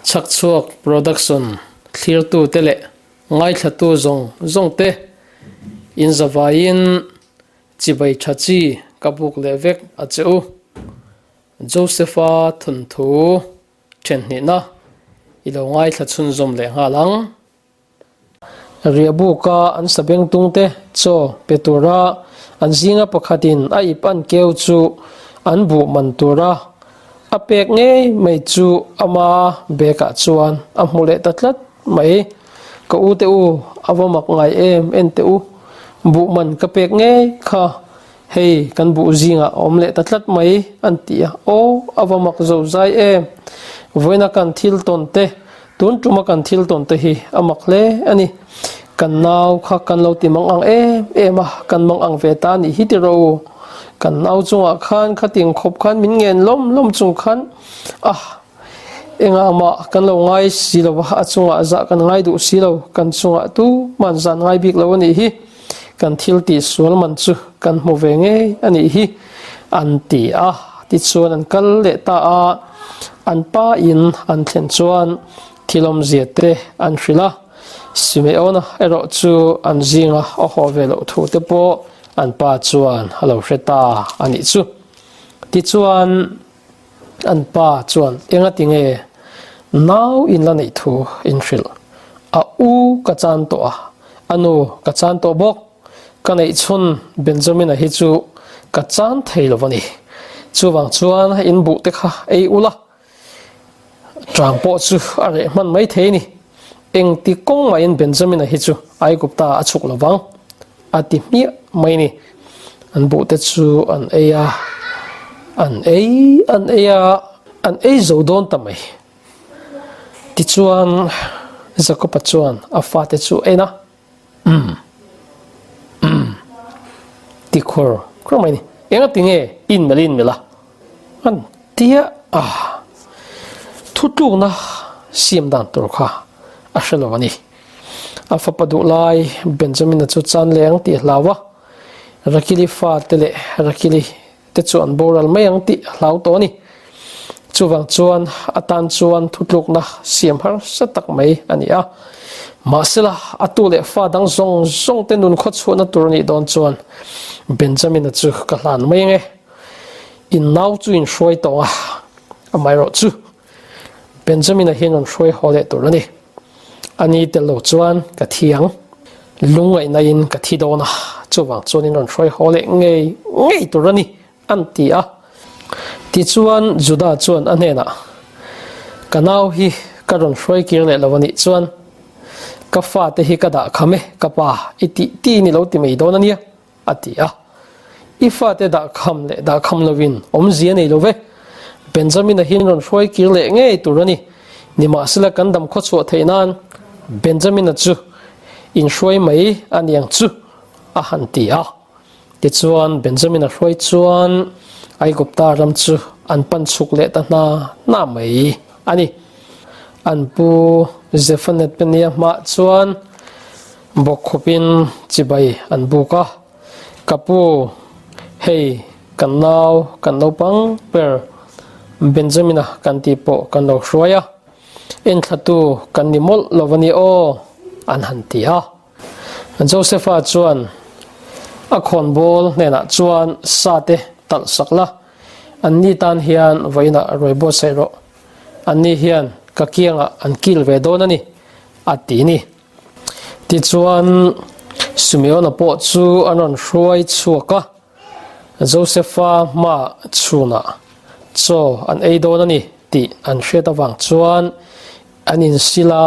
Chhakchhuak Production thlirtute leh ngaithlatu zawng zawngte inzavaiin chibai tha chi ka buk leh vek a che u. Joseph-a thawnthu thenhnihna i lo ngaithla chhunzawm leh nghal ang. Riahbuka an sabengtungte chaw pe tura an zinga pakhatin a ip an keu chu an buh man tura a pek ngei mai chu ama bag-ah chuan a hmu leh ta tlat mai. Ka u te u, a va mak ngai em en teh u, buh man ka pek ngei kha hei kan buh zingah a awm leh ta tlat mai an ti a. Aw, a va mak zo zai em! Vawiina kan thil tawn te Tun tuma kan thil tawn te hi a mak hle a ni. Kan nau kha kan lo ti mang ang em em a, kan mang ang ve ta a nih hi ti rawh u. Kan nau chungah khan khating khawp khan min ngen lawm lawm chung khan a engah mah kan lo ngai si lo a, a chungah zah kan ngai duh si lo, kan chungah tu man zan ngai bik lo a nih hi. Kan thil tih sual man chu kan hmu ve ngei a nih hi an ti a. Tichuan an kal leh ta a. An pa in an thlen chuan thil awmzia te an hrilh a, Simeona erawh chu an zinga a haw ve loh thu te pawh an pa chuan a lo hre ta a nih chu. Tichuan an pa chuan enga tinge nau in la neih thu in hrilh? A u ka chan tawh a, a nu ka chan tawh bawk. Ka neih chhun Benjamina hi chu ka chan thei lo a ni. Chuvang chuan in buh te kha ei ula, tang pawh chu a reh hman mai thei a ni. Engti kawng mahin Benjamina hi chu Aigupta a chhuk lo vang, a ti hmiah mai a ni. An buh te chu an ei a, an ei an ei a, an ei zo dawn ta mai. Tichuan Jakoba chuan a fate chu a en a. Umm. Umm. Ti khur khur mai ni. Enga ti nge in melh in melh a? An tia a. Thutlukna siam dan tur kha a hre lo a ni. A fapa duh lai Benjamina chu chan leng tih a hlau a. Rakili fate leh Rakili te chu an boral mai ang tih a hlau tawh a ni. Chuvang chuan a tan chuan thutlukna siam harsa tak mai a ni a. Mahsela a tu leh fa dang zawng zawng te nun khawchhuahna tur a nih dawn chuan Benjamina chu ka hlan mai ang e. In nau chu in hruai tawng a, amaherawh chu Benjamina hian rawn hruai haw leh tur a ni. A ni tel lo chuan ka thi ang. Lungngaihna in ka thi dawn a, chuvang chuan in rawn hruai haw leh ngei ngei tur a ni, an ti a. Tichuan Judah chuan a hnenah, Ka nau hi ka rawn hruai kir leh lo a nih chuan ka fate hi ka dah kham e, ka pa i tih ti ni lo ti mai dawn a nia. A ti a. I fate dah kham leh dah kham lovin awmzia nei lo ve. Benjamina hian rawn hruai kir leh ngei tur a ni. Nimahsela kan dam khawchhuah theih nan Benjamina chu inhruai mai a niang chu, a han ti a. Tichuan Benjamina hruai chuan Aigupta ram chu an pan chhuk leh ta hna hna mai a ni. An pu Zephanet Peniah hmaah chuan Bawkkhupin chibai an buk a, Ka pu, hei kan nau kan naupang ber Benjamina kan tih pawh kan lo hruai a, enthlatu kan ni mawlh lo a ni aw, an han ti a. Josepha chuan a khawnbawl hnenah chuan sate talh sak la, anni tan hian vawiinah ruai buatsaih rawh, anni hian ka kiangah an kil ve dawn a ni, a ti ni. Tichuan, Simeona pawh chu an rawn hruai chhuak a, Josefa hmaah chhunah chaw an ei dawn a ni tih an hriat avang chuan an insil a,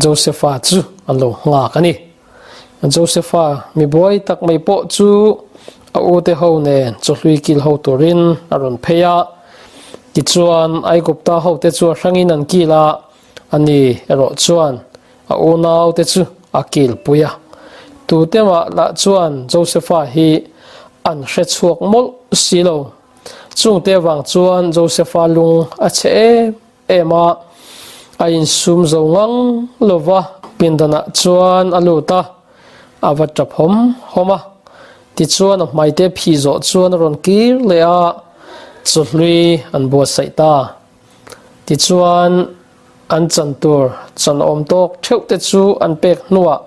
Josefa chu an lo nghak a ni. Josefa mi buai tak mai pawh chu a ute ho nen chawhlui kil ho turin a rawn phei a, tichuan Aigupta hote chu a hrangin an kil a, Ani erawh chuan a unaute chu a kilpui a. Tute mah lah chuan Josepha hi an hre chhuak mawlh si lo. Chungte avang chuan Josepha lung a chhe em em a, a insum zo ngang lo va. Pindanah chuan a lut a, a va tap hawm hawm a. Tichuan a hmaite phih zawh chuan a rawn kir leh a, chawhlui an buatsaih ta. Tichuan. An chan tur chan awm tawk theuh te chu an pek hnuah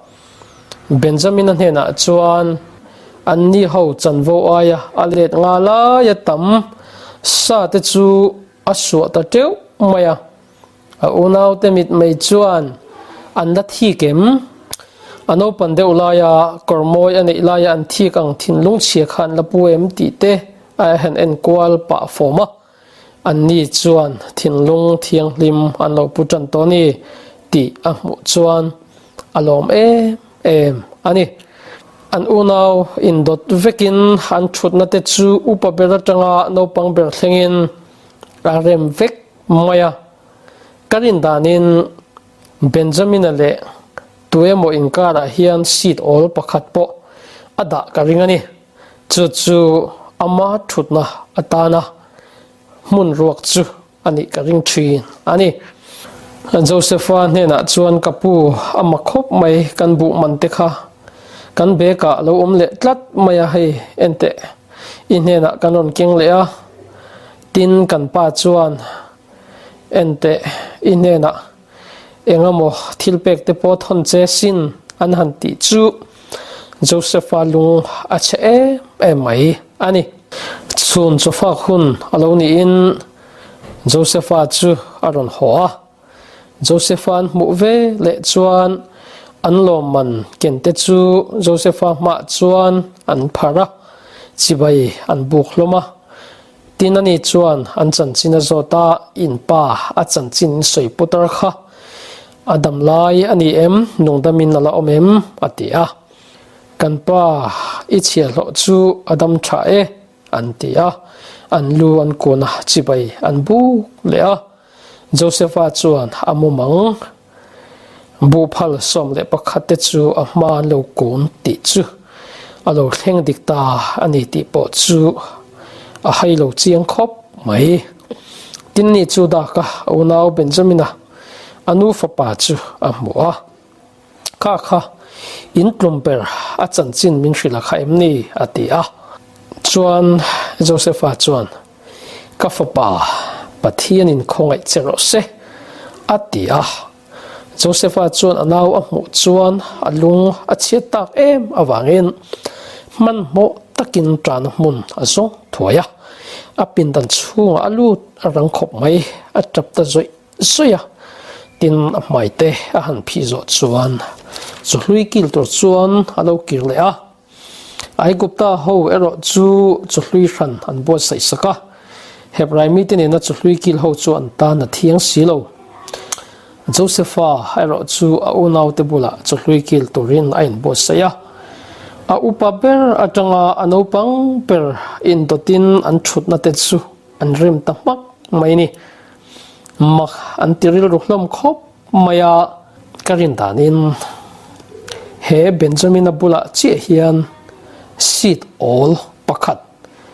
Benjamina hnenah chuan anni ho chanvo aia a let nga laia tam sa te chu a suah ta teuh mai a. A unaute mitmei chuan an la thik em? A naupan deuh laia kawr mawi a neih laia an thik ang thinlung chhia kha an la pu em tih te a han enkual pah fawm a. Anni chuan thinlung thianghlim an lo pu tan tawh a ni tih a hmuh chuan a lawm em em a ni. An unau indawt vekin an thutna te chu upa ber atanga naupang ber thlengin a rem vek mai a. Ka rin danin Benjamina leh tuemaw inkarah hian seat awl pakhat pawh a dah ka ring a ni. Chu chu ama thutna atana hmun ruak chu a nih ka ring thin a ni. Josepha hnenah chuan ka pu a ma khawp mai kan buh man te kha kan bag ah lo awm leh tlat mai a hei enteh i hnenah kan rawn keng leh a tin kan pa chuan enteh i hnenah Engemaw thil pek te pawh thawn che sin an han tih chu Joseph-a lung a chhe em em mai a ni. Chhun chawfak hun a lo niin Joseph-a chu a rawn haw a. Joseph-a an hmuh ve leh chuan an lawmman ken te chu Joseph-a hmah chuan an pharh a, chibai an buk hlawm a. Tin ani chuan an chanchin a zawt a, in pa a chanchin in sawi putar kha a dam lai a ni em, nungdamin a la awm em? a ti a. Kan pa i chhiahhlawh chu a dam tha e, an ti a, an lu an kun a, chibai an buk leh a. Josepha chuan a mumang buhphal 11 te chu a hma an lo kun tih chu a lo thleng dik ta a ni tih pawh chu a hai lo chiang khawp mai. Tinni chu daka a unau Benjamina a nu fapa chu a hmu a. Kha kha in tlum ber a chanchin min hrilh a kha em ni? a ti a. Chuan Josepha chuan, Ka fapa, Pathianin khawngaih che rawh se, a ti a. Josepha chuan a nau a hmuh chuan a lung a chhiat tak em avangin hmanhmawh takin ṭana hmun a zawng thuai a. A pindan chhungah a lut a rang khawp mai, a ṭap ta zawih Sawi a, tin a hmai te a han phih zawh chuan chawhlui kil tur chuan a lo kir leh a. Aigupta ho erawh chu chawhlui hran an buatsaih sak a, Hebrai mite nena chawhlui kil ho chu an tan a thiang si lo. Josefa erawh chu a unaute bulah chawhlui kil turin a inbuatsaih a. A upa ber atanga a naupang ber indawtin an thutna te chu an rem ta hmak mai a ni. Mak an ti rilru hlawm khawp mai a, ka rin danin he Benjamina bulah chiah hian seat awl pakhat,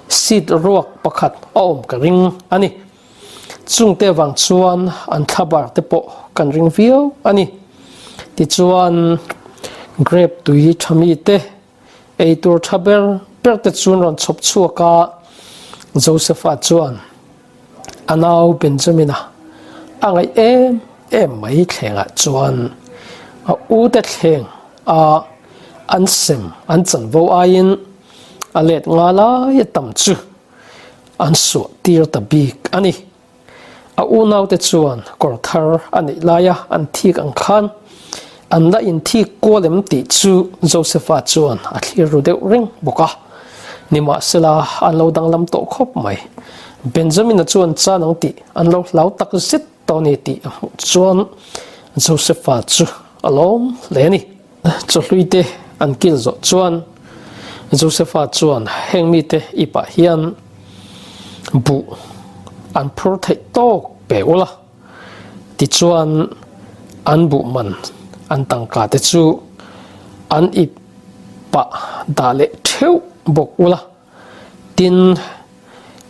seat ruak pakhat a awm ka ring a ni. Chungte vang chuan an thlabar te pawh kan ring viau a ni. Tichuan grape tui tha mite Eitur tha ber ber te chu an rawn chhawp chhuak a, Josepha chuan a nau Benjamina a ngaih em em mai thlengah chuan a ute thleng a an sem an chanvo aiin a let nga lai a tam chu an suah tir ta bik a ni. A unaute chuan kawr thar a neih laia an thik ang khan an la inthik kual em tih chu Josepha chuan a thlir ru deuh reng bawk a. Nimahsela, an lo danglam tawh khawp mai. Benjamina chuan chan ang tih an lo hlau tak zet tawh a ni tih a hmuh chuan Josepha chu a lawm hle a ni. Chawhluite an kil zawh chuan Josepha chuan heng mite ipah hian buh an phur theih tawk pe ula, tichuan an buh man an tangka te chu an ipah dah leh theuh bawk ula, tin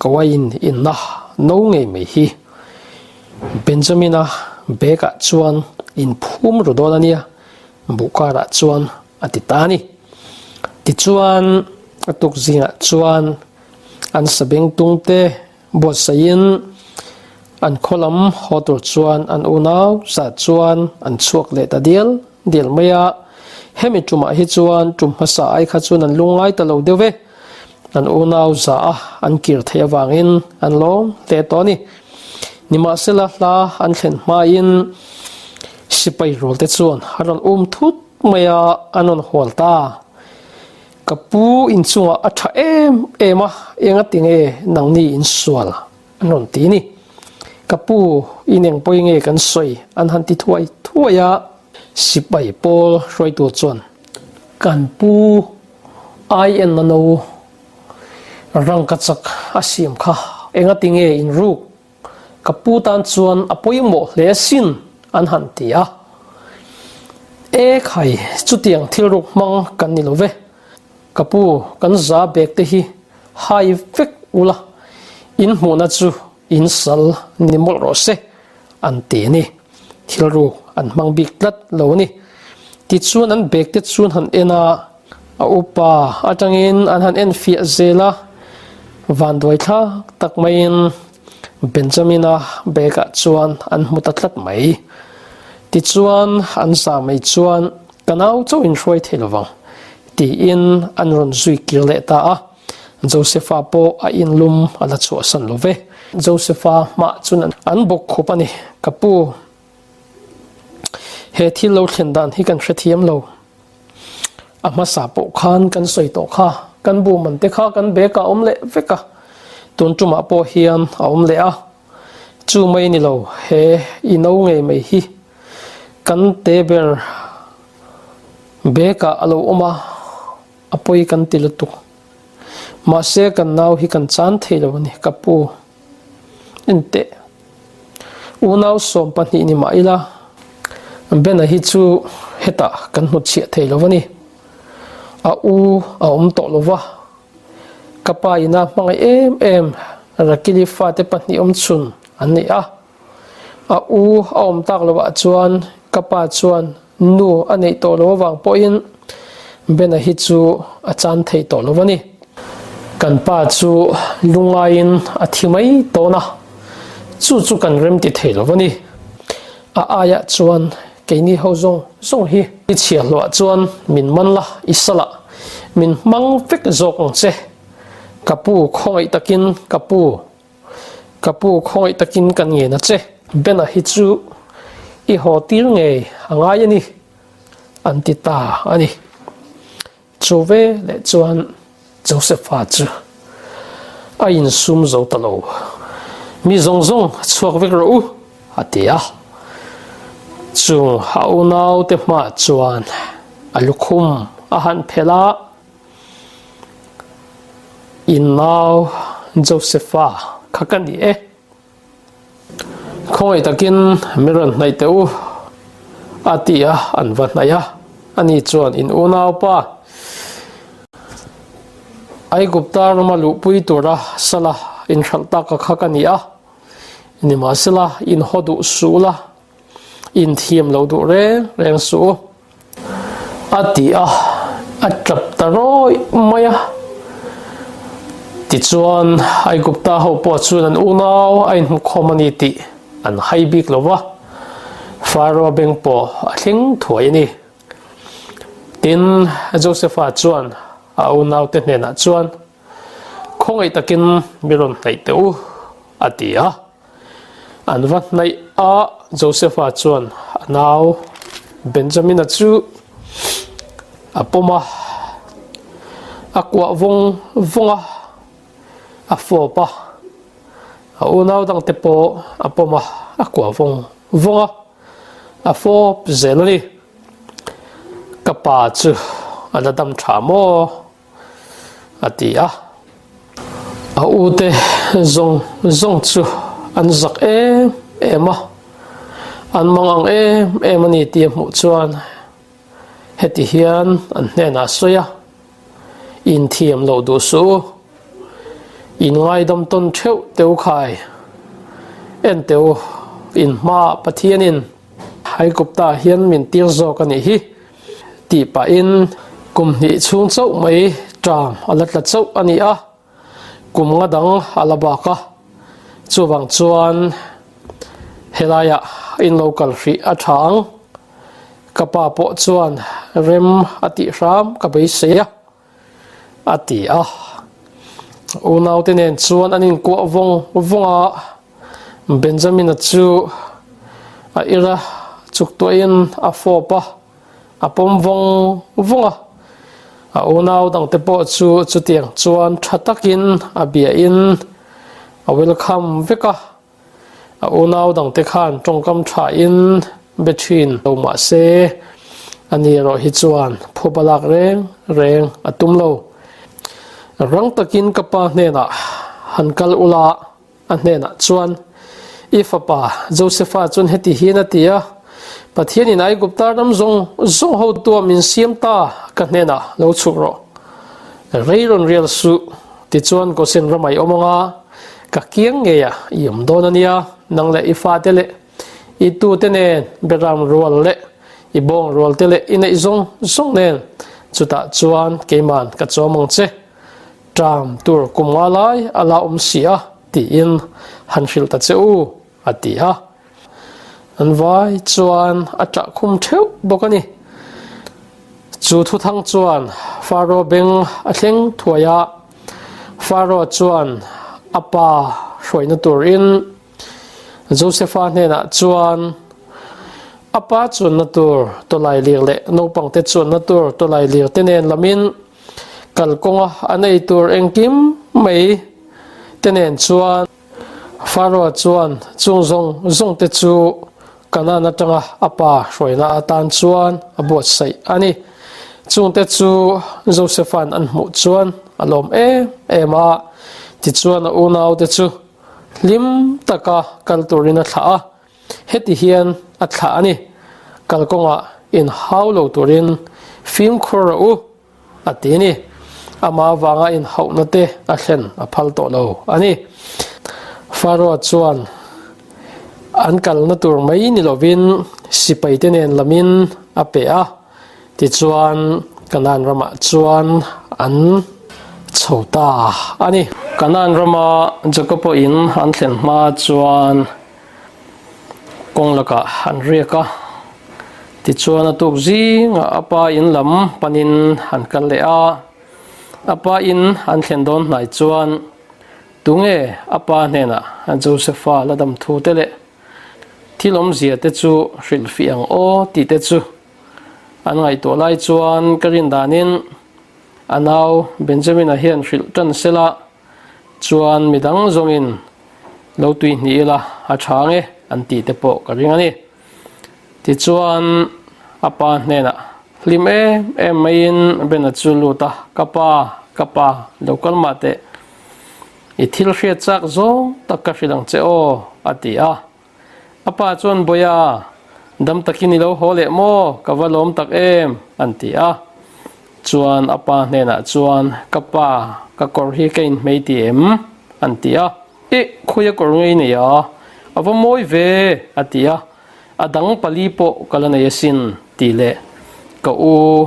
ka wine inna no ngei mai hi Benjamina bag ah chuan in phum ru dawn a nia. Buh karah chuan a ti ta a ni. Tichuan, a tuk zingah chuan an sabeng tungte buatsaihin An khaw lam haw tur chuan an unau zat chuan an chhuak leh ta dial dial mai a. Hemi tumah hi chuan tum hmasa ai kha chuan an lungngai ta lo deuh e. An unau za a an kir theih avangin an lawm hle tawh a ni. Nimahsela hla an thlen hmain sipai rualte chuan a rawn um thut mai a, an rawn hual ta. Ka pu inchungah a tha em em a, engati nge nangni insual an rawn ti ni. Ka pu in eng pawi nge kan sawi an han ti thuai thuai a. Sipai pawl hruaitu chuan kan pu ai en a no rangkachak a siam kha engati nge in ruk Ka pu tan chuan a pawimawh hle asin an han ti a. E khai, chutiang thil ruk hmang kan ni lo ve. Ka pu, kan za bag te hi hai vek ula, in hmuhna chu in sal ni mawlh rawh se an ti a ni. Thil ruk an hmang bik tlat lo a ni. Tichuan an bag te chu an han en a. A upa atangin an han en fiah zel a, vanduai thlak tak maiin Benjamina bag ah chuan an hmu ta tlat mai. Tichuan an za mai chuan ka nau chauh in hruai thei lovang tiin an rawn zui kir leh ta a, Josepha pawh a inlum a la chhuahsan lo ve. Josepha hmah chuan an bawk khup a ni, Ka pu, he thil lo thlen dan hi kan hrethiam lo. A hmasa pawh khan kan sawi tawh kha, kan bu man te kha kan bag ah a awm leh vek a, tun tumah pawh hian a awm leh a, chu mai ni lo he i no ngei mai hi kan te ber bag ah a lo awm a, a pawi kan ti lutuk. Mahse kan nau hi kan chan thei lo a ni, ka pu. Enteh. Unau 12 ni mah ila, Bena hi chu hetah kan hnutchhiah thei lo a ni. A u a awm tawh lo va, ka pa ina hmangaih em em Rakili fate pahnih awm chhun an ni a. A u a awm tak lovah chuan ka pa chuan Nu a neih tawh lo avang pawhin Bena hi chu a chan thei tawh lo a ni. Kan pa chu lungaiin a thi mai tawn a, chu chu kan remti thei lo a ni. A aiah chuan keini ho zawng zawng hi i chhiahhlawh chuan min man la, i sal ah min hmang vek zawk ang che. Ka pu khawngaih takin ka pu. Ka pu khawngaih takin kan ngen a che. Bena hi chu i haw tir ngei a ngai a ni, an ti ta a ni. Chu ve leh chuan Josepha chu a insum zo ta lo. Mi zawng zawng chhuak vek rawh u, a ti a. Chung a unaute hmaah chuan a lukhum a han phelh a. In nau Josepha kha ka ni e. Khawngaih takin mi rawn hnaih teh u, a ti a, an va hnaih a. Ani chuan in unaupa Aigupta rama luhpui tura sala inhralh taka kha ka ni a, nimahsela in haw duh suh la, Inthiam lo duh reng reng suh u. A ti a, a tap ta rawih mai a. Tichuan, Aigupta ho pawh chuan an unau a inhmukhawm a ni tih an hai bik lo va, Pharaoh beng pawh a thleng thuai a ni. Tin, Josefa chuan a unaute hnenah chuan, Khawngaih takin mi rawn hnaih teh u, a ti a. An va hnaih a, Josepha chuan a nau Benjamina chu a pawm a, a kuah vawng vawng a, a fawp a, a unau dangte pawh a pawm a, a kuah vawng vawng a, a fawp zel a ni. Ka pa chu a la dam tha maw? a ti a. A ute zawng zawng chu an zak em em a, an mang ang em em a ni tih a hmuh chuan heti hian an hnenah a sawi a, Inthiam loh duh suh u, in ngaidam tawn theuh teh u khai, en teh u, in hmaah Pathianin Haikupta hian min tir zawk a nih hi. Tih pahin kum hnih chhung chauh mai ṭam a la tla chauh a ni a, kum nga dang a la bak a, chuvang chuan. Helaiah in lo kal hrih a tha ang. Ka pa pawh chuan rem a tih hram ka beisei a, a ti a. Unaute nen chuan an inkuah vawng vawng a, Benjamina chu a ira chuk tuahin a fawp a, a pawm vawng vawng a. A unau dangte pawh chu chutiang chuan tha takin a biain a welcome vek a. A unau dangte khan tawngkam thain be thin lo mah se, ani erawh hi chuan phuba lak reng reng a tum lo. Rang takin ka pa hnenah han kal ula, a hnenah chuan, I fapa Josefa chuan heti hian a ti a, Pathianin Aigupta ram zawng zawng hotua min siam ta, ka hnenah lo chhuk rawh. Rei rawn rial suh, tichuan Gosen ramah i awm ang a, Ka kiang ngei a, i awm dawn a nia, nang leh i fate leh i tute nen beram rual leh i bawng rual te leh i neih zawng zawng nen, chutah chuan keiman ka chawm ang che, ṭam tur kum nga lai a la awm si a, tiin han hrilh ta che u, a ti a. An vai chuan a ṭah khum ṭheuh bawk a ni. Chu thuthang chuan Faro beng a thleng thuai a, Faro chuan a pa hruaina turin Josefa hnenah chuan a pa chuanna tur tawlailir leh naupangte chuanna tur tawlailir te nen lamin kalkawnga an ei tur engkim mai te nen chuan Faro chuan chung zawng zawng te chu Kanaan atanga a pa hruaina atan chuan a buatsaih a ni. Chungte chu Josefa'n an hmuh chuan a lawm em em a, tichuan a unaute chu hlim taka kal turin a thlah a. Heti hian a thlah a ni, Kalkawngah inhau lo turin fimkhur rawh u. A ti ni. Amah avanga inhauhna te a thlen a phal tawh lo a ni. Faro chuan an kalna tur mai ni lovin sipaite nen lamin a pe a, tichuan Kanaan ramah chuan an chho ta a ni. Kanaan rama Jakob-a in an thlen hma chuan Kawng lakah an riak a, tichuan a tuk zingah a pa in lam panin an kal leh a. A pa in an thlen dawn hnai chuan tunge a pa hnenah Josefa la dam thu te leh thil awmzia te chu hrilhfih ang aw tih te chu an ngaihtuah lai chuan ka rin danin a nau Benjamin-a hian hrilh tan sela Chuan midang zawngin lo tui hnih ila a tha nge an tih te pawh ka ring a ni. Tichuan a pa hnenah hlim em em maiin Bena chu lut a, Ka pa, ka pa, lo kal mah teh. I thil hriat chak zawng tak ka hrilh ang che aw, a ti a. A pa chuan, Bawia, dam takin i lo haw leh maw? Ka va lawm tak em? an ti a. Chuan a pa hnenah chuan, Ka pa, ka kawr hi ka inhmei ti em? an ti a. Ih, khawi a kawr ngei nei a? A va mawi ve! a ti a. A dang pali pawh ka la nei asin, tih leh ka u,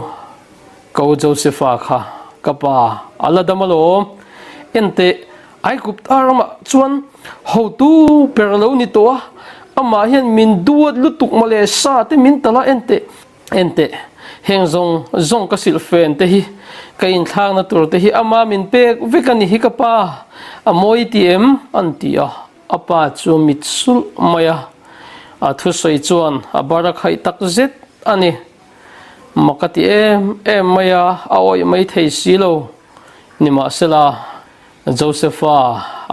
ka u Josefa kha ka pa a la dam alawm. Enteh, Aigupta ramah chuan hotu ber a lo ni tawh a, amah hian min duat lutuk mawle sa te min talh a, enteh enteh heng zawng zawng ka silhfen te hi ka inthlakna tur te hi ama min pek vek a ni hi ka pa a mawi ti em an ti a, a pa chu mit sulh mai a, a thusawi chuan a bar a khaih tak zet a ni. Mak a ti em em mai a, a awih mai thei si lo. Nimahsela, Josefa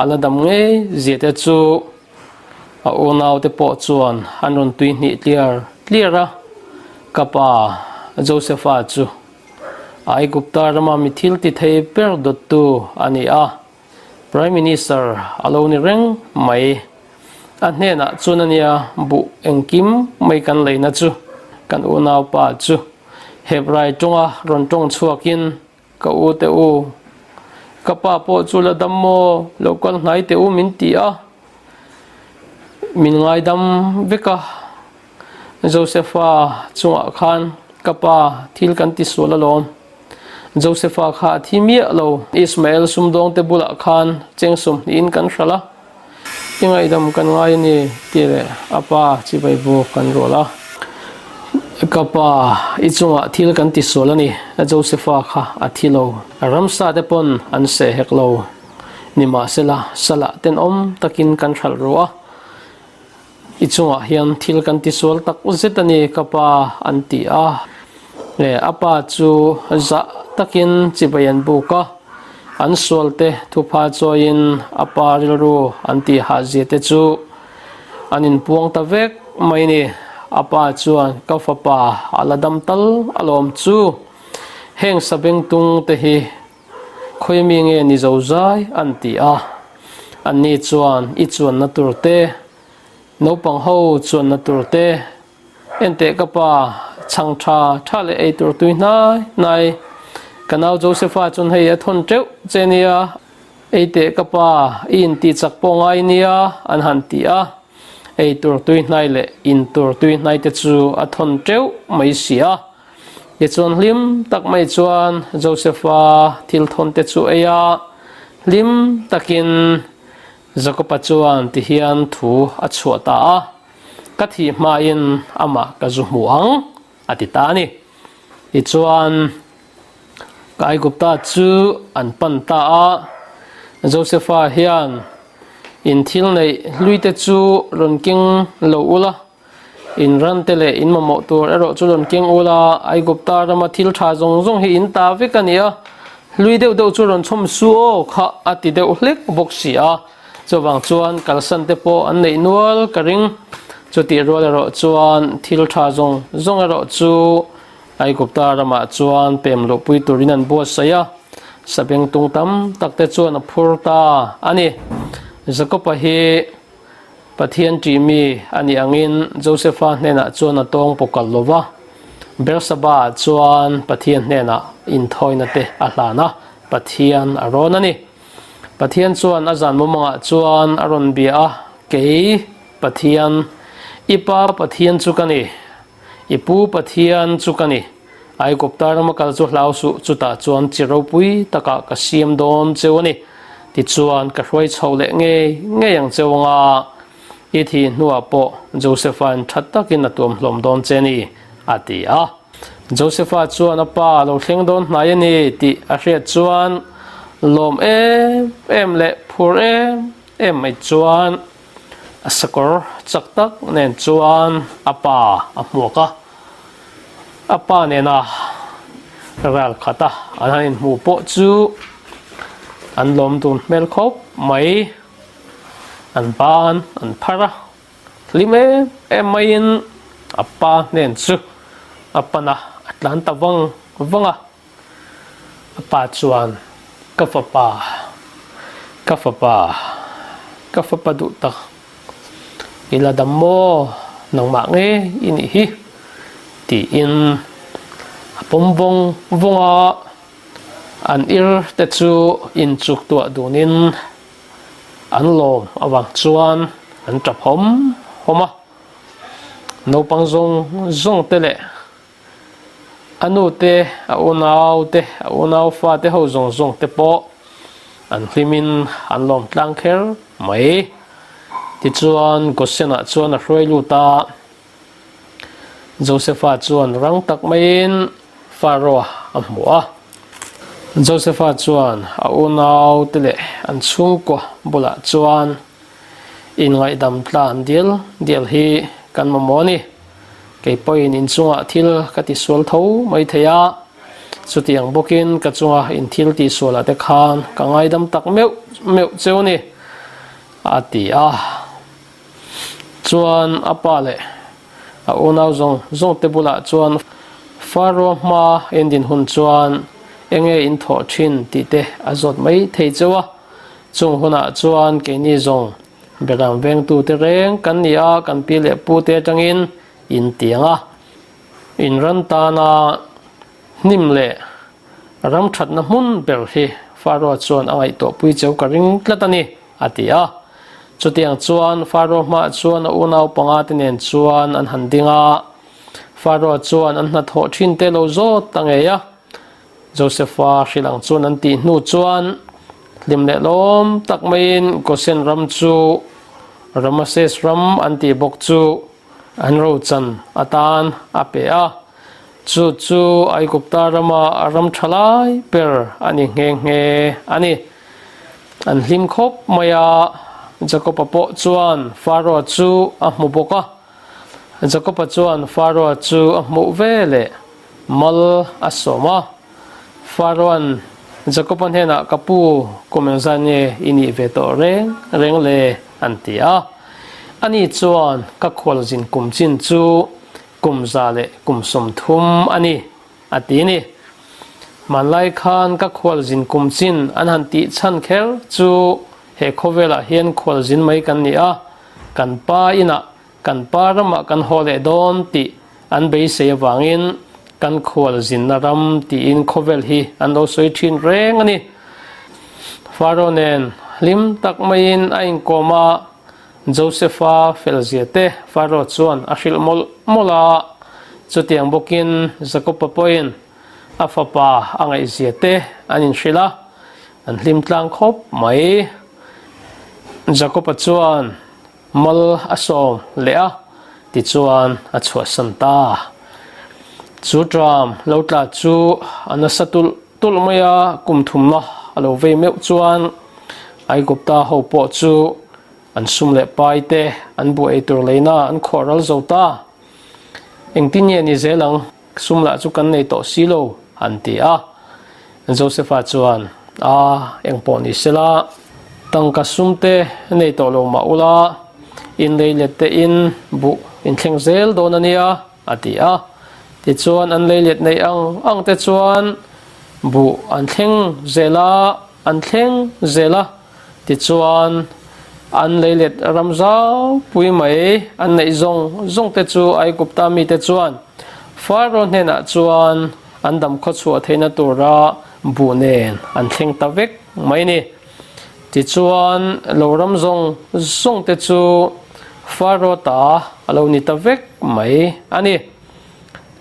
a la dam ngei zia te chu a unaute pawh chuan an rawn tui hnih tliar tliar a. Ka pa Josefa chu Aigupta rama mi thil ti thei ber dawttu a ni a, Prime Minister a lo ni reng mai. A hnenah chuan a nia buh engkim mai kan leina chu kan unaupa chu Hebrai tawnga rawn tawng chhuakin Ka u te u, ka pa pawh chu la dam maw, lo kal hnai teh u min ti a, min ngaidam vek a. Josefa chungah khan ka pa thil kan ti sual alawm. Josefa kha a thi miah lo, Ismael sumdawngte bulah khan cheng sawmhnihin kan hralh a. I ngaihdam kan ngai a ni, tih leh a pa chibai buk an rual a. Ka pa, i chungah thil kan ti sual a ni, Josepha kha a thi lo, ramsa te pawn an seh hek lo. Nimahsela, salah tenawm takin kan hralh ru a. I chungah hian thil kan ti sual tak zet a ni ka pa an ti a. E, a pa chu zah takin chibai an buk a, an sualte thupha chawiin a pa rilru an tih hahzia te chu an inpuang ta vek mai ni. A pa chuan ka fapa a la dam tal alawm chu heng sabengtung te hi Khawi mi nge ni zo zai an ti a, anni chuan i chuanna tur te, naupang ho chuanna tur te, enteh ka pa chhang tha tha leh ei tur tui hnai hnai, ka nau Josepha chuan hei a thawn teuh che nia, ei teh ka pa i intih chak pawh ngai nia an han ti a, ei tur tui hnai leh in tur tui hnai te chu a thawn teuh mai si a. Tichuan hlim tak mai chuan Josepha thil thawn te chu ei a, hlim takin Jakoba chuan tihian thu a chhuah ta a, Ka thih hmain amah ka zu hmu ang, a ti ta a ni. Tichuan ka Aigupta chu an pan ta a, Josepha hian in thil neih hluite chu rawn keng lo ula, In ran te leh in mamawh tur erawh chu rawn keng ul a, Aigupta rama thil tha zawng zawng hi in ta vek a ni a, hlui deuh deuh chu rawn chhawm su aw kha a ti deuh hlek bawk si a, chuvang chuan kalsan te pawh an neih nual ka ring. Chutih rual erawh chuan thil tha zawng zawng erawh chu Aigupta ramah chuan pem luhpui turin an buatsaih a, sabengtung tam tak te chuan a phur ta a ni. Jakob-a hi Pathian ṭih mi a nih angin Josefa hnenah chuan a tawng pawh kalh lo va, Bersaba-ah chuan Pathian hnenah inthawina te a hlan a, Pathian a rawn a ni. Pathian chuan a zan mumangah chuan a rawn bia a, Kei, Pathian, i pa Pathian chu ka ni, i pu Pathian chu ka ni. Aigupta rama kal chu hlau suh, chutah chuan chi ropui takah ka siam dawn cheu a ni. Tichuan, ka hruai chho leh ngei ngei ang cheu anga i thih hnuah pawh Josepha'n tha takin a tuam hlawm dawn che ni, a ti a. Josepha chuan a pa a lo thleng dawn hnai a ni tih a hriat chuan lawm em em leh phur em em mai chuan a sakawr chak tak nen chuan a pa a hmuak a. A pa nena ral khat a an han inhmuh pawh chu an lawm dun hmel khawp mai. An ban an phar a, hlim em em maiin a pa hnen chu a pan a, a tlan ta vang vang a. A pa chuan, Ka fapa, ka fapa, ka fapa duh tak, i la dam maw? Nangmah nge i nih hi? tiin a pawm vawng vawng a, an ir te chu inchuk tuah dunin an lawm avang chuan an tap hawm hawm a, naupang zawng zawng te leh A nu te, a unau te, a unau fa te ho zawng zawng te pawh an hlimin an lawm tlang kher mai. Tichuan Gosen-ah chuan a hruai lut a, Josepha chuan rang tak maiin Pharaoh a hmu a. Josepha chuan a unau te leh an chhungkua bulah chuan Inngaihdam tlan dial dial hi kan mamawh a ni. Kei pawhin inchungah thil ka tisual tho mai thei a, chutiang bawkin ka chunga in thil tihsualah te khan ka ngaidam tak meuh meuh cheu a ni, a ti a. Chuan a pa leh a unau zawng zawng te bulah chuan Pharaoh hma in din hun chuan enge in thawh thin tih te a zawt mai thei cheu a. Chung hunah chuan keini zawng Beram vengtute reng kan ni a, kan pi leh pute atangin in tiang a, in ran tana hnim leh ram thatna hmun ber hi Pharaoh chuan a ngaihtuahpui cheu ka ring tlat a ni, a ti a. Chutiang chuan Pharaoh hmaah chuan a unau pangate nen chuan an han ding a, Pharaoh chuan an hnathawh thinte lo zawt ta ngei a. Josepha hrilh ang chuan an tih hnu chuan hlim leh lawm tak maiin Gosen ram chu. Ramases ram an tih bawk chu an rochan atan a pe a. Chu chu Aigupta rama ram tha lai ber a ni nghe nghe a ni. An hlim khawp mai a, Jakoba pawh chuan Faroa chu a hmu bawk a. Jakoba chuan Faroa chu a hmuh ve leh mal a sawm a. Faroa'n Jakoba hnenah, Ka pu, kum engzat nge i nih ve tawh reng reng le? an ti a. Ani chuan, Ka khualzin kum chin chu kum 130 a ni, a ti ni. Hmanlai khan ka khualzin kum chin an han tih chhan kher chu he khawvelah hian khualzin mai kan ni a, kan pa inah kan pa ramah kan haw leh dawn tih an beisei avangin kan khualzinna ram tiin khawvel hi an lo sawi thin reng a ni. Faro nen hlim tak maiin a inkawm a, Josefa felzia te Faro chuan a hrilh mawlh mawlh a, chutiang bawkin Jakoba pawhin a fapa a ngaihzia te an inhrilh a, an hlim tlang khawp mai. Jakoba chuan mal a sawm leh a, tichuan a chhuahsan ta. Chu tram lo tla chu a nasa tulh tulh mai a, kum thumna a lo vei meuh chuan Aigupta ho pawh chu an sum leh pai te an buh ei tur leina an khawh ral zo ta. Engtin nge ni zel ang, sum lah chu kan nei tawh si lo, an ti a. Josefa chuan, A, eng pawh ni sela, tangka sum te nei tawh lo mah ula, in lei let te in buh in thleng zel dawn a nia, a ti a. Tichuan an lei let neih ang ang te chuan buh an thleng zel a, An thleng zel a, tichuan an leilet ram zau pui mai an neih zawng zawng te chu Aigupta mite chuan Pharaoh hnenah chuan an dam khawchhuah theihna tura buh nen an thleng ta vek mai ni. Tichuan lo ram zawng zawng te chu Pharaoh ta a lo ni ta vek mai a ni.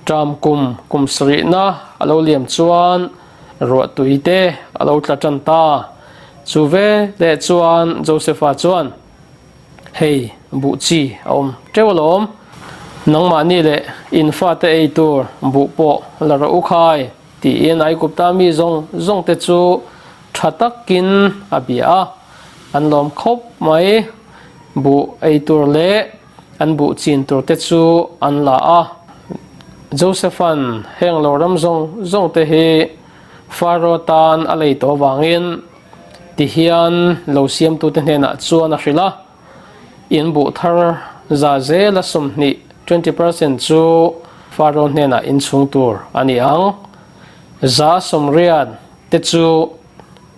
Ṭam kum kum sarihna a lo liam chuan ruahtui te a lo tla ṭan ta. Chu ve leh chuan Josefa chuan, Hei, buh chi a awm ṭeuh alawm. Nangmahni leh in fate ei tur buh pawh la rawh u khai, tiin Aigupta mi zawng zawng te chu ṭha takin a bia a. An lawm khawp mai. Buh ei tur leh An buh chin tur te chu an la a. Joseph-a'n heng lo ram zawng zawng te hi Pharaoh tan a lei tawh avangin ti hian lo siamtute hnenah chuan a hrilh a, In buh thar za zela 20, twenty percent, chu Pharaoh hnenah in chhung tur a ni ang. 80% te chu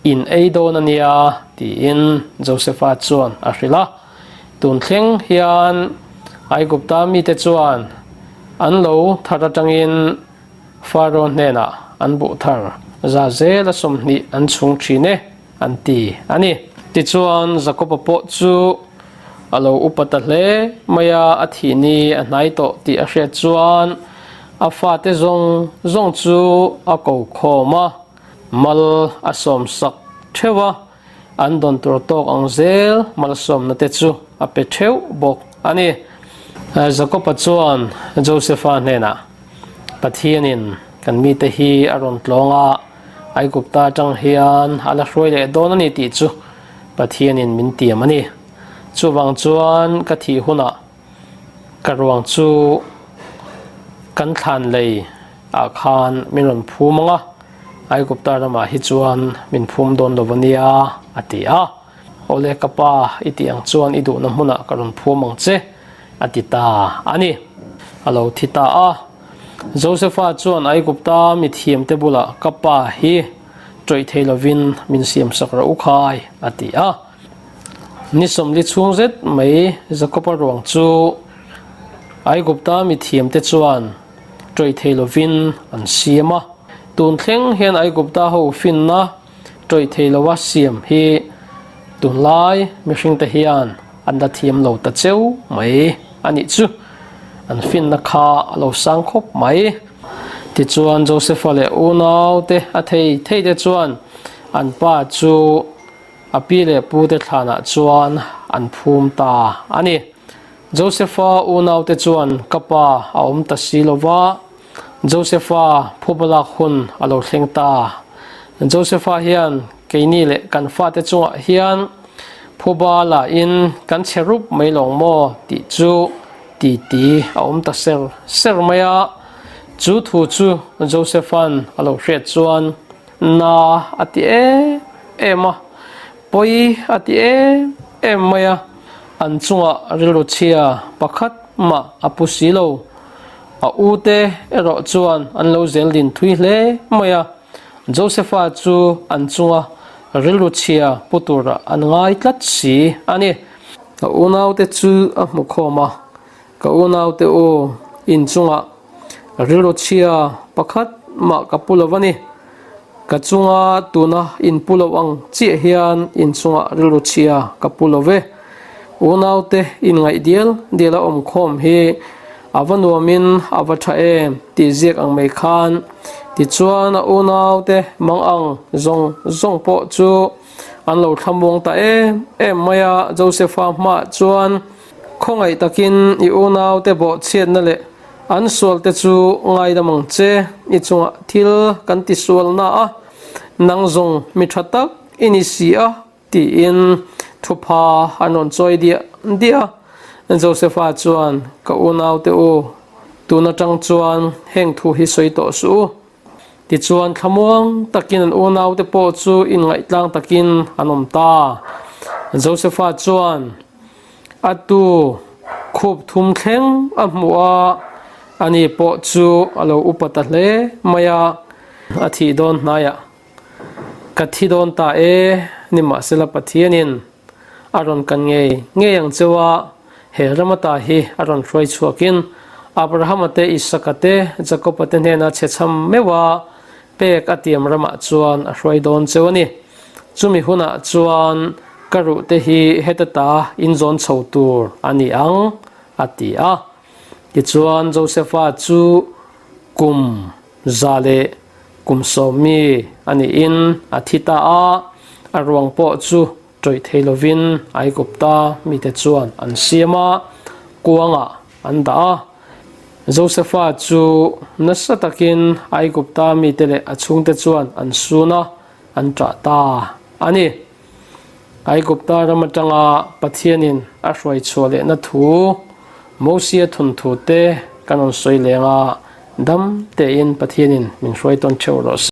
in ei dawn a nia, tiin Joseph-a chuan a hrilh a. Tun thleng hian Aigupta mite chuan an lo thar atangin Pharaoh hnenah an buh thar za zela 20 an chhung thin e, an ti a ni. Tichuan Jakoba pawh chu a lo upa ta hle mai a, a thih ni a hnai tawh tih a hriat chuan a fate zawng zawng chu a ko khawm a, mal a sawmsak theuh a. An dawn tur tawk ang zel malsawmna te chu a pe theuh bawk a ni. Jakoba chuan Josefa hnenah, Pathianin kan mite hi a rawn tlawng a, Aigupta atang hian a la hruai leh dawn a ni tih chu Pathianin min tiam a ni. Chuvang chuan ka thih hunah Ka ruang chu kan thlan lei ah khan min rawn phum ang a, Aigupta ramah hi chuan min phum dawn lo a nia, a ti a. Awle ka pa, i tih ang chuan i duhna hmunah ka rawn phum ang che, a ti ta a ni. A lo thi ta a. Josefa chuan Aigupta mithiamte bulah ka pa hi ṭawih thei lovin min siamsak rawh u khai, a ti a. Ni 40 chhung zet mai Jakoba ruang chu Aigupta mithiamte chuan ṭawih thei lovin an siam a. Tun thleng hian Aigupta ho finna ṭawih thei lova siam hi tunlai mihringte hian an la thiam lo ta cheu mai a nih chu. An finna kha a lo sang khawp mai. Tichuan Josefa leh unaute a thei theite chuan an pa chu. A pi leh pute thlanah chuan an phum ta a ni. Josefa unaute chuan ka pa a awm ta si lo va, Josefa phuba lak hun a lo thleng ta. Josefa hian keini leh kan fate chungah hian phuba la in kan chhe rup mai lawng maw tih chu titi a awm ta ser ser mai a. Chu thu chu Josefa'n a lo hriat chuan Na a ti em em a, pawi a ti em em mai a, an chungah rilru chhia pakhat mah a pu si lo. A ute erawh chuan an lo zel din thui hle mai a, Josepha chu an chunga rilru chhia pu turah an ngai tlat si a ni. A unaute chu a hmu khawm a, Ka unaute u, in chungah rilru chhia pakhat mah ka pu lo a ni. Ka chunga tuna in pu lo ang chiah hian in chungah rilru chhia ka pu lo ve. Unaute inngaih dial dial a awm khawm hi a va nuamin a va tha em tih ziak ang mai khan tichuan a unaute mang ang zawng zawng pawh chu an lo thlamuang ta em em mai a. Josepha hmaah chuan Khawngaih takin i unaute bawhchhiatna leh an sualte chu ngaidam ang che, i chungah thil kan ti sualna a, nang zawng mi tha tak i ni si a, tiin thupha an rawn chawi diah diah a. Josepha chuan, Ka unaute u, tun atang chuan heng thu hi sawi tawh suh u. Tichuan thlamuang takin an unaute pawh chu inngaihtlang takin an awm ta. Josepha chuan a tu khup thum thleng a hmuh a, ani pawh chu a lo upa ta hle mai a, a thih dawn hnaiah ka thi dawn ta e, nimahsela Pathianin a rawn kan ngei ngei ang cheu a, he ram ata hi a rawn hruai chhuakin Abrahama te, Isaka te, Jakoba te hnena chhe chham meuh a pek a tiam ramah chuan a hruai dawn cheu a ni. Chumi hunah chuan ka ruh te hi heta ta inzawn chho tur a ni ang, a ti a. Tichuan Josefa chu kum 110 mi a niin a thi ta a, a ruang pawh chu ṭawih thei lovin Aigupta mite chuan an siam a, kuangah an dah a. Josefa chu nasa takin Aigupta mite leh a chhungte chuan an sun a, an ṭah ta a ni. Aigupta ram aṭanga Pathianin a hruai chhuah lehna thu, Mosia thawnthu te kan rawn sawi leng a, dam tein Pathianin min hruai tawn ṭheuh rawh se.